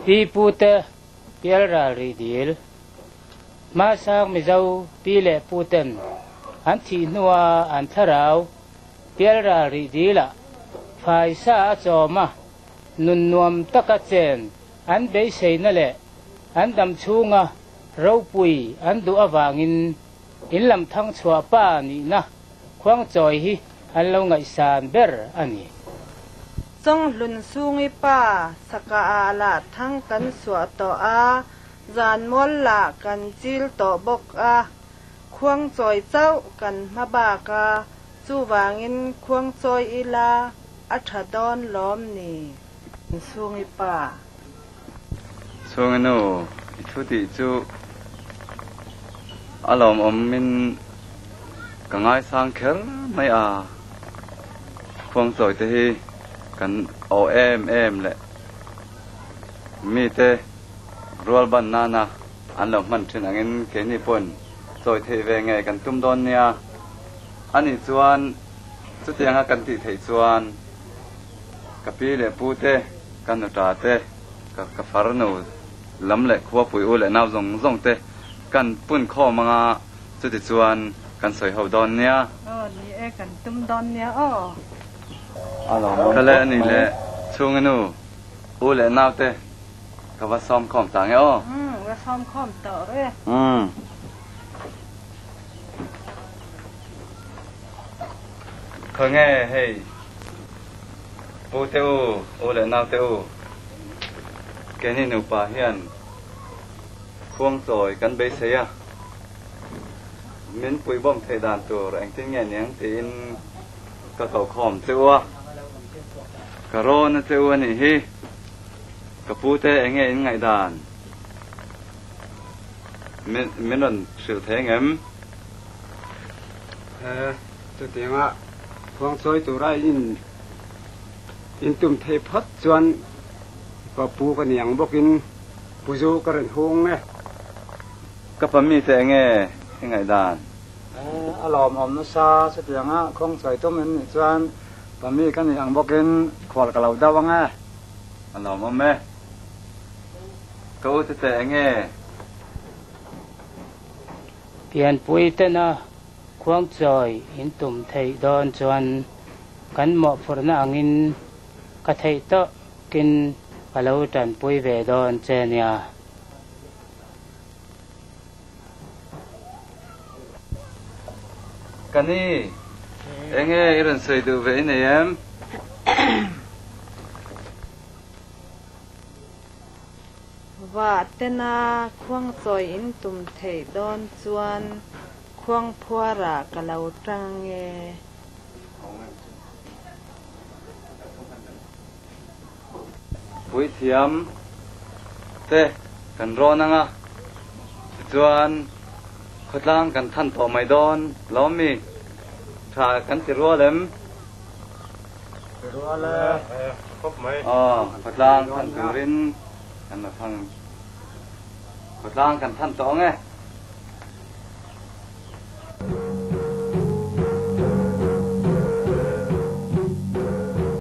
Pi pute Pialral rih dil. Hmasang Mizo pi leh puten an thih hnua an thlarau Pialral rih dilah faisa a chawm a, nun nuam taka chen an beiseina leh an dam chhunga ropui an duh avangin in lam thang chhuah pa nihna khuangchawi hi an lo ngaihsan ber a ni. Chawnghlun Sungi pa saka ah lah thang kan suah tawh a, zan mual lah kan chil tawh bawk a, khuangchawi chauh kan hma bak a, chuvangin khuangchawi ila a tha dawn lawm ni? Sungi pa. Sungi nu, i thu tih chu a lawmawmin ka ngaisang kher mai a, khuangchawi te hi kan aw em em leh mite rual ban nana an lo hman thin angin keini pawhin chawi theih ve nge kan tum dawn nia. Anih chuan chutianga kan tih theih chuan ka pi leh pu te, ka nuta te, ka ka farnu lam leh khuapui u leh nau zawng zawng te kan pun khawm anga chuti chuan kan sawi ho dawn nia. Aw ni e, kan tum dawn nia aw. Ka leh anih leh chhunga nu, u leh nau te ka va sawm khawm ta nge aw. Umm, va sawm khawm tawh ru e. Umm. Khawnge hei Pu te u, u leh nau te u, keini nupa hian khuangchawi kan beisei a, min puihbawm theih dan tur engtin nge niang tiin ka kokhawm che u a, ka rawn a che u a nih hi, ka pu te enge in ngaihdan? Min min rawn hrilh thei ang em? He, chutianga khuangchawi tura in in tum theih phawt chuan ka pu ka ni ang bawkin pu zu ka rawn hung e. Ka pa mite enge i ngaihdan? He, a lawmawm nasa chutianga khuangchawi tum in nih chuan pa mi ka ni ang bawkin khual ka lo deuh ang e. A lawmawm e. Ka u te enge? Pianpui tena khuangchawi in tum theih dawn chuan kan mawhphurhna angin ka theih tawkin ka lo tanpui ve dawn che nia. Ka ni, enge i rawn sawi duh ve i nei em? Vah tena khuangchawi in tum theih dawn chuan khuangphuarah ka lo tang e. Puithiam te kan rawn ang a, tichuan khawtlang kan than tawh mai dawn lawm mi? Tha kan ti rual em? Ti rual e. Khawp mai. Aw, khawtlang than turin kan la thang. Khawtlang kan than tawh ang e.